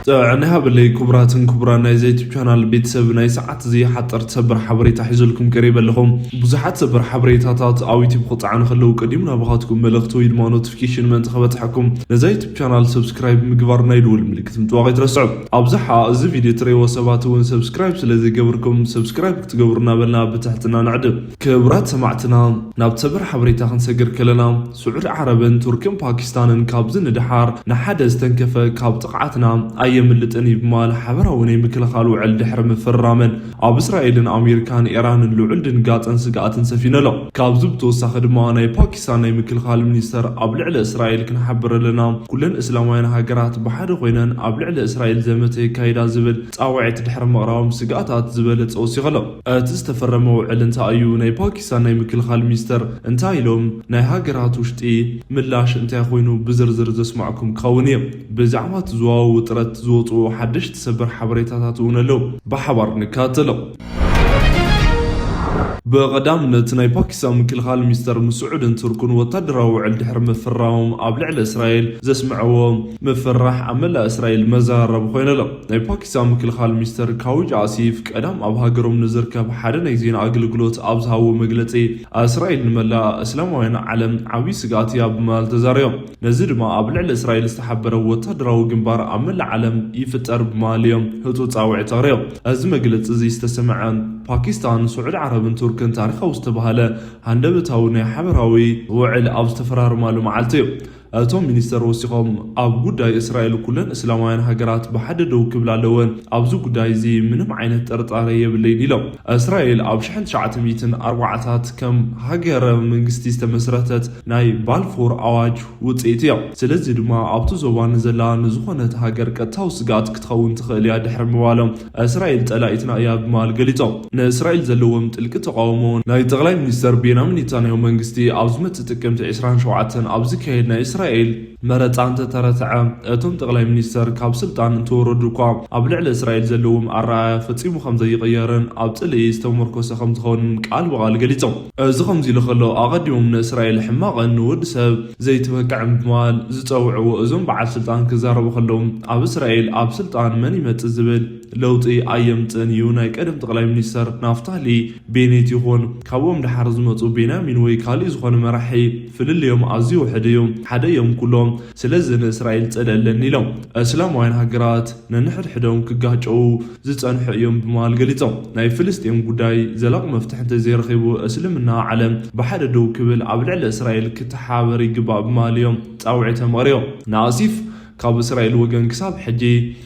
ጥዕና ሃበለይ ክቡራትን ክቡራን ናይ ዘይቲ ቻናል ቤተሰብ፣ ናይ ሰዓት እዚ ሓጠርቲ ሰበር ሓበሬታ ሒዘልኩም ቀሪበ ኣለኹ። ብዙሓት ሰበር ሓበሬታታት ኣብ ዩቲዩብ ክፀዓኑ ከለዉ ቀዲሙ ናባኻትኩም መልእኽቲ ወይ ድማ ኖቲፊኬሽን ምእንቲ ከበፅሐኩም ነዛ ዩቲዩብ ቻናል ሰብስክራይብ ምግባር ናይ ደወል ምልክት ምጥዋቕ ኣይትረስዑ። ኣብዝሓ እዚ ቪድዮ ትርእይዎ ሰባት እውን ሰብስክራይብ ስለ ዘይገበርኩም ሰብስክራይብ ክትገብሩ እናበልና ብትሕትና ንዕድም። ክቡራት ሰማዕትና፣ ናብ ሰበር ሓበሬታ ክንሰግር ከለና፣ ስዑድ ዓረብን ቱርክን ፓኪስታንን ካብዚ ንደሓር ንሓደ ዝተንከፈ ካብ ጥቕዓትና ኣየምልጥን እዩ ብምባል ሓበራዊ ናይ ምክልኻል ውዕል ድሕሪ ምፍርራመን፣ ኣብ እስራኤልን ኣሜሪካን ኢራንን ልዑል ድንጋጸን ስግኣትን ሰፊኑ ኣሎ። ካብዚ ብተወሳኺ ድማ ናይ ፓኪስታን ናይ ምክልኻል ሚኒስተር ኣብ ልዕሊ እስራኤል ክንሓብር ኣለና፣ ኩለን እስላማውያን ሃገራት ብሓደ ኮይነን ኣብ ልዕሊ እስራኤል ዘመተ የካይዳ ዝብል ጻውዒት ድሕሪ ምቕራቦም ስግኣታት ዝበለጸ ወሲኹ ኣሎ። እቲ ዝተፈረመ ውዕል እንታይ እዩ? ናይ ፓኪስታን ናይ ምክልኻል ሚኒስተር እንታይ ኢሎም? ናይ ሃገራት ውሽጢ ምላሽ እንታይ ኮይኑ ብዝርዝር ዘስማዕኩም ክኸውን እዩ። ብዛዕባ እቲ ዞባዊ ውጥረት ዝወፅኡ ሓደሽቲ ሰበር ሓበሬታታት እውን ኣለዉ። ብሓባር ንከታተሎ። ብቐዳምነት ናይ ፓኪስታን ምክልኻል ሚኒስተር ምስ ስዑድን ቱርክን ወታደራዊ ውዕል ድሕሪ ምፍራሞም ኣብ ልዕሊ እስራኤል ዘስምዐዎ ምፍራሕ ኣብ መላእ እስራኤል መዘራረቢ ኮይኑ ኣሎ። ናይ ፓኪስታን ምክልኻል ሚኒስተር ካውጅ ኣሲፍ ቀዳም ኣብ ሃገሮም ንዝርከብ ሓደ ናይ ዜና ኣገልግሎት ኣብ ዝሃብዎ መግለጺ፣ እስራኤል ንመላእ እስላማውያን ዓለም ዓብዪ ስግኣት እያ ብምባል ተዛሪቦም። ነዚ ድማ ኣብ ልዕሊ እስራኤል ዝተሓበረ ወታደራዊ ግንባር ኣብ መላእ ዓለም ይፍጠር ብምባል እዮም ህጹጽ ጻውዒት ኣቕሪቦም። እዚ መግለጺ እዚ ዝተሰምዐ ፓኪስታን፣ ስዑዲ ዓረብን ቱርክን ታሪኻዊ ዝተባህለ ሃንደበታዊ ናይ ሓበራዊ ውዕል ኣብ ዝተፈራረማሉ መዓልቲ እዩ። እቶም ሚኒስተር ወሲኾም፣ ኣብ ጉዳይ እስራኤል ኩለን እስላማውያን ሃገራት ብሓደ ደው ክብላ ኣለወን። ኣብዚ ጉዳይ እዚ ምንም ዓይነት ጥርጣረ የብለይን ኢሎም። እስራኤል ኣብ ሽሕን ትሽዓተ ሚእትን ኣርባዓታት ከም ሃገረ መንግስቲ ዝተመስረተት ናይ ባልፎር ኣዋጅ ውፅኢት እያ። ስለዚ ድማ ኣብቲ ዞባ ንዘላ ንዝኾነት ሃገር ቀጥታዊ ስግኣት ክትኸውን ትኽእል እያ ድሕሪ ምባሎም፣ እስራኤል ጸላኢትና እያ ብምባል ገሊጾም። ንእስራኤል ዘለዎም ጥልቂ ተቃውሞ ናይ ጠቕላይ ሚኒስተር ቤንያሚን ኔታንያሁ መንግስቲ ኣብ ዝመጽእ ጥቅምቲ ዕስራን ሸውዓተን ኣብ ዝካየድ ናይ እስራኤል መረጻ እንተተረትዐ፣ እቶም ጠቕላይ ሚኒስተር ካብ ስልጣን እንተወረዱ እኳ ኣብ ልዕሊ እስራኤል ዘለዎም ኣረኣእያ ፈጺሙ ከም ዘይቕየርን ኣብ ጽልኢ ዝተመርኮሰ ከም ዝኸውን ቃል ብቓል ገሊጾም። እዚ ከምዚ ኢሉ ከሎ፣ ኣቐዲሞም ንእስራኤል ሕማቕን ንወዲ ሰብ ዘይትበቅዕን ብምባል ዝጸውዕዎ እዞም በዓል ስልጣን ክዛረቡ ከለዉ፣ ኣብ እስራኤል ኣብ ስልጣን መን ይመጽእ ዝብል ለውጢ ኣየምጽእን እዩ። ናይ ቀደም ጠቕላይ ሚኒስተር ናፍታሊ ቤኔት ይኹን ካብኦም ደሓር ዝመጹ ቤንያሚን ወይ ካሊእ ዝኾነ መራሒ ፍልልዮም ኣዝዩ ውሕድ እዩ። ሓደ እዮም ኩሎም። ስለዚ ንእስራኤል ጸለእ ኣለኒ ኢሎም። እስላማውያን ሃገራት ነንሕድሕዶም ክጋጨዉ ዝጸንሑ እዮም ብምባል ገሊጾም። ናይ ፍልስጤም ጉዳይ ዘላቂ መፍትሒ እንተዘይረኺቡ፣ እስልምና ዓለም ብሓደ ደው ክብል ኣብ ልዕሊ እስራኤል ክተሓባበር ይግባእ ብምባል እዮም ጻውዒቶም ኣቕሪቦም። ንኣሲፍ ካብ እስራኤል ወገን ክሳብ ሕጂ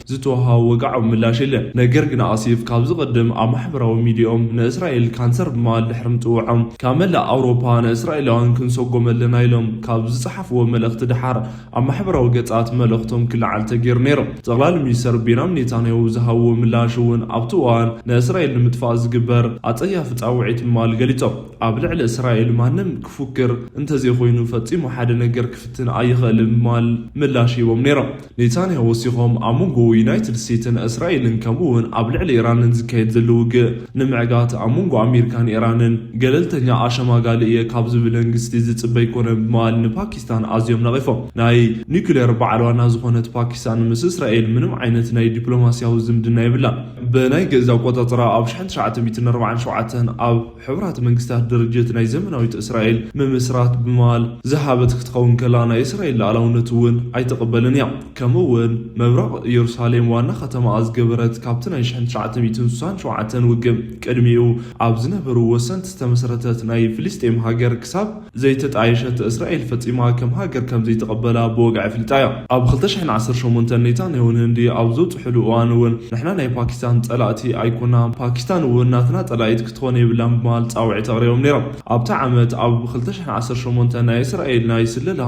ዝተወሃበ ወግዓዊ ምላሽ የለን። ነገር ግን ኣሲፍ ካብዚ ቅድም ኣብ ማሕበራዊ ሚዲያኦም ንእስራኤል ካንሰር ብምባል ድሕሪ ምጽውዖም፣ ካብ መላእ ኣውሮፓ ንእስራኤላውያን ክንሰጎም ኣለና ኢሎም ካብ ዝጸሓፍዎ መልእኽቲ ደሓር ኣብ ማሕበራዊ ገጻት መልእኽቶም ክለዓል ተገይሩ ነይሩ። ጠቕላሊ ሚኒስተር ቤንያሚን ኔታንያሁ ዝሃብዎ ምላሽ እውን ኣብቲ እዋን ንእስራኤል ንምጥፋእ ዝግበር ኣጸያፊ ጻውዒት ምባል ገሊጾም። ኣብ ልዕሊ እስራኤል ማንም ክፉክር እንተዘይኮይኑ ፈጺሙ ሓደ ነገር ክፍትን ኣይኽእልን ብምባል ምላሽ ሂቦም ነይሮም። ኔታንያሁ ወሲኾም ኣብ መንጎ ዩናይትድ ስቴትስን እስራኤልን ከምኡ እውን ኣብ ልዕሊ ኢራንን ዝካየድ ዘሎ ውግእ ንምዕጋት ኣብ መንጎ ኣሜሪካን ኢራንን ገለልተኛ ኣሸማጋሊ እየ ካብ ዝብል መንግስቲ ዝጽበ ኣይኮነን ብምባል ንፓኪስታን ኣዝዮም ነቒፎም። ናይ ኒኩሌር በዓል ዋና ዝኾነት ፓኪስታን ምስ እስራኤል ምንም ዓይነት ናይ ዲፕሎማስያዊ ዝምድና የብላን። ብናይ ግእዝ ኣቆጻጽራ ኣብ ሽሕን ትሽዓተ ሚእትን ኣርባዓን ሸውዓተን ኣብ ሕቡራት መንግስታት ድርጅት ናይ ዘመናዊት እስራኤል ምምስራት ብምባል ዝሃበት ክትኸውን ከላ፣ ናይ እስራኤል ሉዓላውነት እውን ኣይትቕበልን እያ። ከምኡ እውን ምብራቕ ኢየሩሳሌም ዋና ከተማኣ ዝገበረት፣ ካብቲ ናይ ሽሕን ትሽዓተ ሚእትን ስሳን ሸውዓተን ውግእ ቅድሚኡ ኣብ ዝነበሩ ወሰንቲ ዝተመስረተት ናይ ፍልስጤም ሃገር ክሳብ ዘይተጣየሸት፣ እስራኤል ፈጺማ ከም ሃገር ከም ዘይትቕበላ ብወግዒ ኣፍሊጣ እያ። ኣብ ክልተ ሽሕን ዓሰርተ ሸሞንተን ኔታንያሁን ህንዲ ኣብ ዘብጽሑሉ እዋን እውን፣ ንሕና ናይ ፓኪስታን ጸላእቲ ኣይኮናን፣ ፓኪስታን እውን ናትና ጸላኢት ክትኮን የብላን ብምባል ጻውዒት ኣቕሪቦም ነይሮም። ኣብቲ ዓመት ኣብ ክልተ ሽሕን ዓሰርተ ሸሞንተ ናይ እስራኤል ናይ ስለላ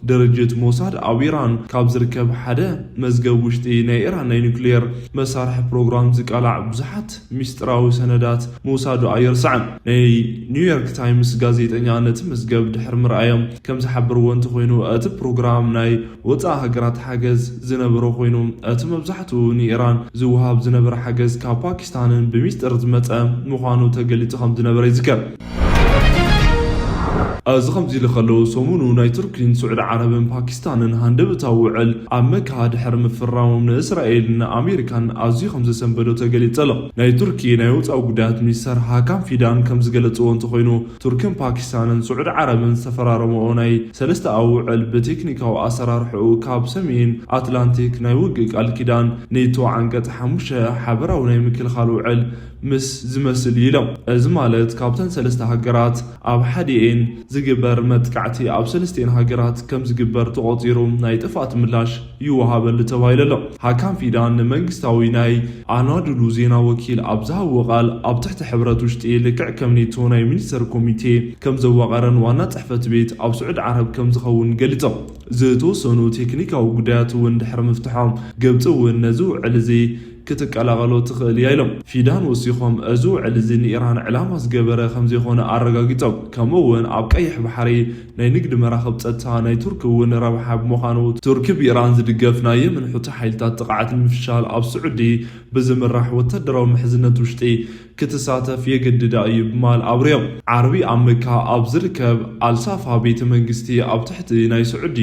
ድርጅት ሞሳድ ኣብ ኢራን ካብ ዝርከብ ሓደ መዝገብ ውሽጢ ናይ ኢራን ናይ ኒውክሌር መሳርሒ ፕሮግራም ዝቃላዕ ብዙሓት ሚስጥራዊ ሰነዳት ምውሳዱ ኣይርሳዕን። ናይ ኒውዮርክ ታይምስ ጋዜጠኛ ነቲ መዝገብ ድሕሪ ምርኣዮም ከም ዝሓበርዎ እንተኾይኑ፣ እቲ ፕሮግራም ናይ ወጻኢ ሃገራት ሓገዝ ዝነበሮ ኮይኑ፣ እቲ መብዛሕትኡ ንኢራን ዝወሃብ ዝነበረ ሓገዝ ካብ ፓኪስታንን ብሚስጥር ዝመጸ ምዃኑ ተገሊጹ ከም ዝነበረ ይዝከር። እዚ ከምዚ ኢሉ ከሎ፣ ሰሙኑ ናይ ቱርኪን ስዑዲ ዓረብን ፓኪስታንን ሃንደበታዊ ውዕል ኣብ መካ ድሕሪ ምፍራሞም ንእስራኤልን ንኣሜሪካን ኣዝዩ ከም ዘሰንበዶ ተገሊጹ ኣሎ። ናይ ቱርኪ ናይ ወጻኢ ጉዳያት ሚኒስተር ሃካን ፊዳን ከም ዝገለጽዎ እንተኾይኑ፣ ቱርክን ፓኪስታንን ስዑዲ ዓረብን ዝተፈራረመኦ ናይ ሰለስተኣዊ ውዕል ብቴክኒካዊ ኣሰራርሕኡ ካብ ሰሜን ኣትላንቲክ ናይ ውግእ ቃል ኪዳን ኔቶ ዓንቀጽ ሓሙሽተ ሓበራዊ ናይ ምክልኻል ውዕል ምስ ዝመስል እዩ ኢሎም። እዚ ማለት ካብተን ሰለስተ ሃገራት ኣብ ሓዲኤን ዝግበር መጥቃዕቲ ኣብ ሰለስቲኤን ሃገራት ከም ዝግበር ተቖጺሩ ናይ ጥፍኣት ምላሽ ይወሃበሉ ተባሂሉ ኣሎ። ሃካን ፊዳን ንመንግስታዊ ናይ ኣናዱሉ ዜና ወኪል ኣብ ዝሃብዎ ቃል፣ ኣብ ትሕቲ ሕብረት ውሽጢ ልክዕ ከም ኔቶ ናይ ሚኒስተር ኮሚቴ ከም ዘዋቐረን ዋና ጽሕፈት ቤት ኣብ ስዑዲ ዓረብ ከም ዝኸውን ገሊጾም። ዝተወሰኑ ቴክኒካዊ ጉዳያት እውን ድሕሪ ምፍትሖም፣ ግብጺ እውን ነዚ ውዕል እዚ ክትቀላቐሎ ትኽእል እያ ኢሎም። ፊዳን ወሲኾም፣ እዚ ውዕል እዚ ንኢራን ዕላማ ዝገበረ ከም ዘይኮነ ኣረጋጊጾም፣ ከምኡ እውን ኣብ ቀይሕ ባሕሪ ናይ ንግዲ መራኽብ ጸጥታ ናይ ቱርኪ እውን ረብሓ ብምዃኑ፣ ቱርኪ ብኢራን ዝድገፍ ናይ የመን ሑቲ ሓይልታት ጥቕዓት ንምፍሻል ኣብ ስዑዲ ብዝምራሕ ወታደራዊ ምሕዝነት ውሽጢ ክትሳተፍ የገድዳ እዩ ብማል ኣብርዮም። ዓርቢ ኣብ መካ ኣብ ዝርከብ ኣልሳፋ ቤተ መንግስቲ ኣብ ትሕቲ ናይ ስዑዲ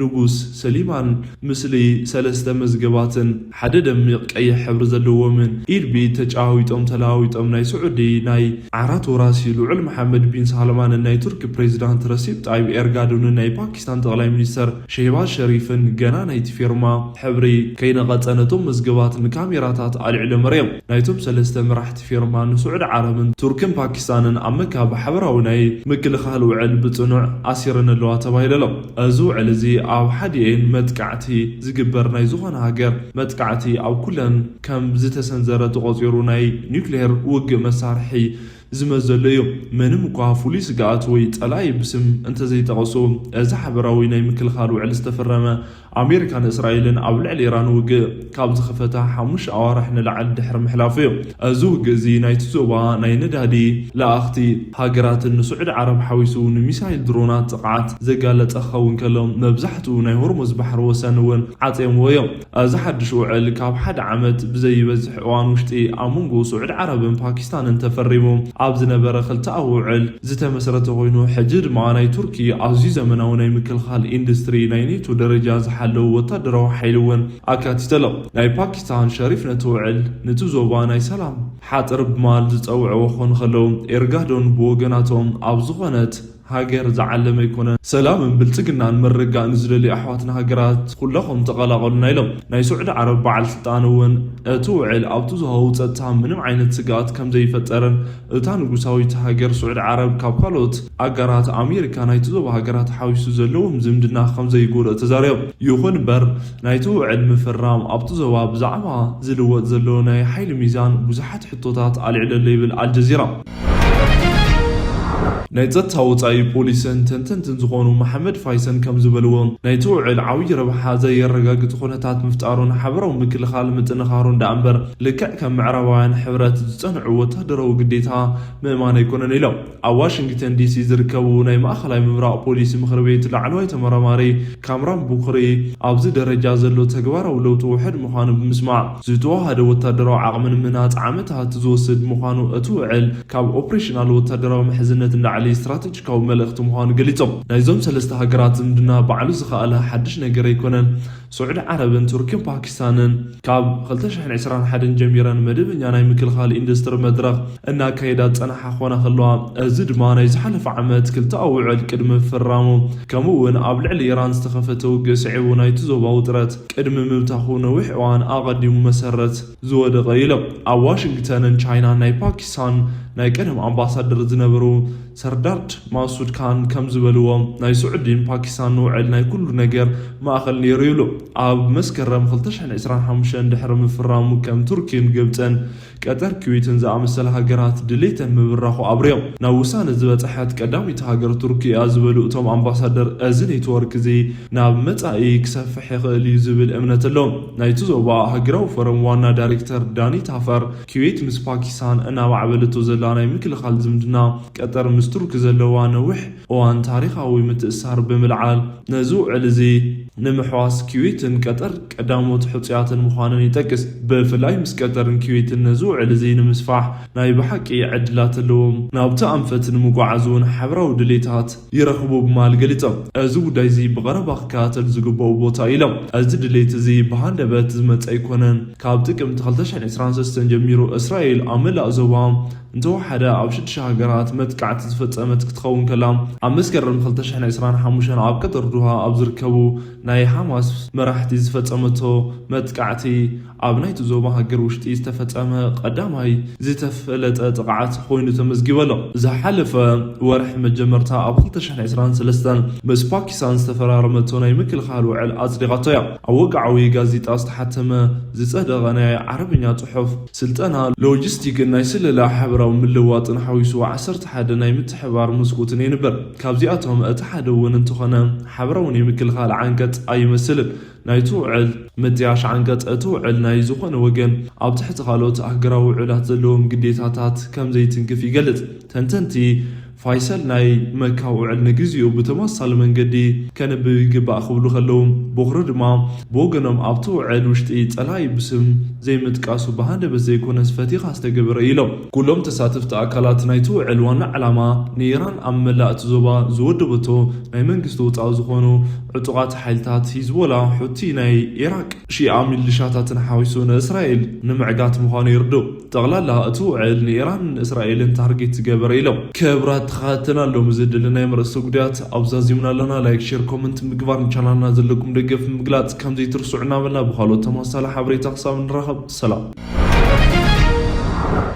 ንጉስ ሰሊማን ምስሊ ሰለስተ መዝገባትን ሓደ ደሚቕ ቀይሕ ሕብሪ ዘለዎምን ኢድ ብኢድ ተጨዋዊጦም ተለዋዊጦም ናይ ስዑዲ ናይ ዓራት ወራሲ ልዑል መሓመድ ቢን ሳልማንን ናይ ቱርኪ ፕሬዚዳንት ረሲፕ ጣይብ ኤርጋዶንን ናይ ፓኪስታን ጠቕላይ ሚኒስተር ሼህባዝ ሸሪፍን ገና ናይቲ ፊርማ ሕብሪ ከይነቐጸ ነቶም መዝገባት ንካሜራታት ኣልዒሎም እዮም። ናይቶም ሰለስተ መራሕቲ ፊርማ ንስዑዲ ዓረብን ቱርክን ፓኪስታንን ኣብ መካ ብሓበራዊ ናይ ምክልኻል ውዕል ብጽኑዕ ኣሲረን ኣለዋ ተባሂሉ ኣሎ። እዚ ውዕል እዚ ኣብ ሓዲኤን መጥቃዕቲ ዝግበር ናይ ዝኾነ ሃገር መጥቃዕቲ ኣብ ኩለን ከም ዝተሰንዘረ ተቖጺሩ ናይ ኒውክሌር ውግእ መሳርሒ ዝመዘሉ እዩ። ምንም እኳ ፍሉይ ስግኣት ወይ ጸላኢ ብስም እንተዘይጠቐሱ፣ እዚ ሓበራዊ ናይ ምክልኻል ውዕል ዝተፈረመ ኣሜሪካን እስራኤልን ኣብ ልዕሊ ኢራን ውግእ ካብ ዝኸፈታ ሓሙሽተ ኣዋርሕ ንላዕሊ ድሕሪ ምሕላፉ እዩ። እዚ ውግእ እዚ ናይቲ ዞባ ናይ ነዳዲ ለኣኽቲ ሃገራትን ንስዑዲ ዓረብ ሓዊሱ ንሚሳይል ድሮናት ጥቕዓት ዘጋለጸ ክኸውን ከሎ፣ መብዛሕትኡ ናይ ሆርሙዝ ባሕሪ ወሰን እውን ዓጽዮምዎ እዮም። እዚ ሓድሽ ውዕል ካብ ሓደ ዓመት ብዘይበዝሕ እዋን ውሽጢ ኣብ መንጎ ስዑዲ ዓረብን ፓኪስታንን ተፈሪሙ ኣብ ዝነበረ ክልተኣዊ ውዕል ዝተመስረተ ኮይኑ፣ ሕጂ ድማ ናይ ቱርኪ ኣዝዩ ዘመናዊ ናይ ምክልኻል ኢንዱስትሪ ናይ ኔቶ ደረጃ ዝሓለዉ ወታደራዊ ሓይሊ እውን ኣካቲቱ ኣሎ። ናይ ፓኪስታን ሸሪፍ ነቲ ውዕል ነቲ ዞባ ናይ ሰላም ሓጥር ብማል ዝጸውዕዎ ክኾኑ ከለዉ፣ ኤርጋዶን ብወገናቶም ኣብ ዝኾነት ሃገር ዝዓለመ ኣይኮነን። ሰላምን ብልጽግናን ምርግጋእን ዝደልዩ ኣሕዋትና ሃገራት ኩለኹም ተቐላቐሉና ኢሎም። ናይ ስዑዲ ዓረብ በዓል ስልጣን እውን እቲ ውዕል ኣብቲ ዞባዊ ጸጥታ ምንም ዓይነት ስግኣት ከም ዘይፈጠርን እታ ንጉሳዊት ሃገር ስዑዲ ዓረብ ካብ ካልኦት ኣጋራት ኣሜሪካ ናይቲ ዞባ ሃገራት ሓዊሱ ዘለዎም ዝምድና ከም ዘይጎድኦ ተዛሪቦም። ይኹን እምበር ናይቲ ውዕል ምፍራም ኣብቲ ዞባ ብዛዕባ ዝልወጥ ዘሎ ናይ ሓይሊ ሚዛን ብዙሓት ሕቶታት ኣልዒሉ ኣሎ ይብል ኣልጀዚራ። ናይ ጸጥታ ወጻኢ ፖሊስን ተንተንትን ዝኾኑ መሓመድ ፋይሰን ከም ዝበልዎ፣ ናይቲ ውዕል ዓብዪ ረብሓ ዘየረጋግጽ ኩነታት ምፍጣሩን ሓበራዊ ምክልኻል ምጥንኻሩን ደኣ እምበር፣ ልክዕ ከም ምዕራባውያን ሕብረት ዝጸንዑ ወታደራዊ ግዴታ ምእማን ኣይኮነን ኢሎም። ኣብ ዋሽንግተን ዲሲ ዝርከቡ ናይ ማእኸላይ ምብራቕ ፖሊሲ ምኽሪ ቤት ላዕለዋይ ተመራማሪ ካምራን ቡክሪ፣ ኣብዚ ደረጃ ዘሎ ተግባራዊ ለውጢ ውሑድ ምዃኑ ብምስማዕ፣ ዝተዋሃደ ወታደራዊ ዓቕሚ ንምህናጽ ዓመታት ዝወስድ ምዃኑ፣ እቲ ውዕል ካብ ኦፕሬሽናል ወታደራዊ ምሕዝነት ንላዕሊ ስትራተጂካዊ መልእኽቲ ምዃኑ ገሊጾም። ናይዞም ሰለስተ ሃገራት ዝምድና ባዕሉ ዝኸኣለ ሓድሽ ነገር ኣይኮነን። ስዑዲ ዓረብን ቱርክን ፓኪስታንን ካብ ክልተ ሽሕን ዕስራን ሓደን ጀሚረን መደበኛ ናይ ምክልኻል ኢንዱስትሪ መድረኽ እናካየዳ ዝጸንሓ ክኾና ከለዋ፣ እዚ ድማ ናይ ዝሓለፈ ዓመት ክልተኣዊ ውዕል ቅድሚ ፍራሙ፣ ከምኡ እውን ኣብ ልዕሊ ኢራን ዝተኸፈተ ውግእ ስዒቡ ናይቲ ዞባ ውጥረት ቅድሚ ምብታኹ ነዊሕ እዋን ኣቐዲሙ መሰረት ዝወደቐ እዩ ኢሎም። ኣብ ዋሽንግተንን ቻይናን ናይ ፓኪስታን ናይ ቀደም ኣምባሳደር ዝነበሩ ሰርዳርድ ማሱድ ካን ከም ዝበልዎ፣ ናይ ስዑዲን ፓኪስታን ውዕል ናይ ኩሉ ነገር ማእኸል ነይሩ ይብሉ። ኣብ መስከረም ክልተ ሽሕን ዕስራን ሓሙሽተን ድሕሪ ምፍራሙ፣ ከም ቱርኪን ግብጽን ቀጠር ኩዌትን ዝኣመሰላ ሃገራት ድሌተን ምብራኹ ኣብርዮም። ናብ ውሳነ ዝበጽሐት ቀዳመይቲ ሃገር ቱርኪ እያ ዝበሉ እቶም ኣምባሳደር፣ እዚ ኔትወርክ እዚ ናብ መጻኢ ክሰፍሕ ይኽእል እዩ ዝብል እምነት ኣለዎም። ናይቲ ዞባ ሃገራዊ ፎረም ዋና ዳይሬክተር ዳኒ ታፈር፣ ኩዌት ምስ ፓኪስታን እናማዕበለቶ ዘላ ናይ ምክልኻል ዝምድና፣ ቀጠር ምስ ቱርኪ ዘለዋ ነዊሕ እዋን ታሪኻዊ ምትእስሳር ብምልዓል፣ ነዚ ውዕል እዚ ንምሕዋስ ኩዌትን ቀጠር ቀዳሞት ሕጹያትን ምዃነን ይጠቅስ። ብፍላይ ምስ ቀጠርን ኩዌትን ነዚ ውዕል እዚ ንምስፋሕ ናይ ብሓቂ ዕድላት ኣለዎም። ናብቲ ኣንፈት ንምጓዓዝ እውን ሓበራዊ ድሌታት ይረኽቡ ብምባል ገሊጾም። እዚ ጉዳይ እዚ ብቐረባ ክከታተል ዝግበኦ ቦታ ኢሎም። እዚ ድሌት እዚ ብሃንደበት ዝመጸ ኣይኮነን። ካብ ጥቅምቲ ክልተ ሽሕን ዕስራን ሰለስተን ጀሚሩ እስራኤል ኣብ መላእ ዞባ እንተወሓደ ኣብ ሽዱሽተ ሃገራት መጥቃዕቲ ዝፈጸመት ክትኸውን ከላ፣ ኣብ መስከረም ክልተ ሽሕን ዕስራን ሓሙሽተን ኣብ ቀጠር ዱሃ ኣብ ዝርከቡ ናይ ሓማስ መራሕቲ ዝፈጸመቶ መጥቃዕቲ ኣብ ናይቲ ዞባ ሃገር ውሽጢ ዝተፈጸመ ቀዳማይ ዝተፈለጠ ጥቕዓት ኮይኑ ተመዝጊቡ ኣሎ። ዝሓለፈ ወርሒ መጀመርታ ኣብ ክልተ ሽሕን ዕስራን ሰለስተን ምስ ፓኪስታን ዝተፈራረመቶ ናይ ምክልኻል ውዕል ኣጽዲቓቶ እያ። ኣብ ወግዓዊ ጋዜጣ ዝተሓተመ ዝጸደቐ ናይ ዓረብኛ ጽሑፍ፣ ስልጠና፣ ሎጂስቲክን ናይ ስለላ ሓበራዊ ምልውዋጥን ሓዊሱ ዓሰርተ ሓደ ናይ ምትሕብባር መስኮትን የንብር። ካብዚኣቶም እቲ ሓደ እውን እንተኾነ ሓበራዊ ናይ ምክልኻል ዓንቀጽ ኣይመስልን። ናይቲ ውዕል ምጥያሽ ዓንቀጽ እቲ ውዕል ናይ ዝኾነ ወገን ኣብ ትሕቲ ካልኦት ኣህገራዊ ውዕላት ዘለዎም ግዴታታት ከም ዘይትንክፍ ይገልጽ። ተንተንቲ ፋይሰል ናይ መካ ውዕል ንግዚኡ ብተመሳሳሊ መንገዲ ከንብብ ይግባእ ክብሉ ከለዉ፣ ቦኽሪ ድማ ብወገኖም ኣብቲ ውዕል ውሽጢ ጸላኢ ብስም ዘይምጥቃሱ ብሃንደበት ዘይኮነስ ፈቲኻ ዝተገበረ ኢሎም። ኩሎም ተሳተፍቲ ኣካላት ናይቲ ውዕል ዋና ዕላማ ንኢራን ኣብ መላእ እቲ ዞባ ዝወደበቶ ናይ መንግስቲ ወጻኢ ዝኾኑ ዕጡቓት ሓይልታት ሂዝቦላ፣ ሑቲ ናይ ኢራቅ፣ ሺኣ ሚሊሻታትን ሓዊሱ ንእስራኤል ንምዕጋት ምዃኑ ይርድኡ። ጠቕላላ እቲ ውዕል ንኢራንን እስራኤልን ታርጌት ዝገበረ ኢሎም። ክብራት ተኸታተልና ሎም ዝድልና ናይ መርእስተ ጉዳያት ኣብዛዚምና ኣለና። ላይክ፣ ሼር፣ ኮመንት ምግባር ንቻናልና ዘለኩም ደገፍ ምግላጽ ከም ዘይትርስዑ እናበልና ብኻልኦት ተመሳሳሊ ሓበሬታ ክሳብ ንራኸብ ሰላም።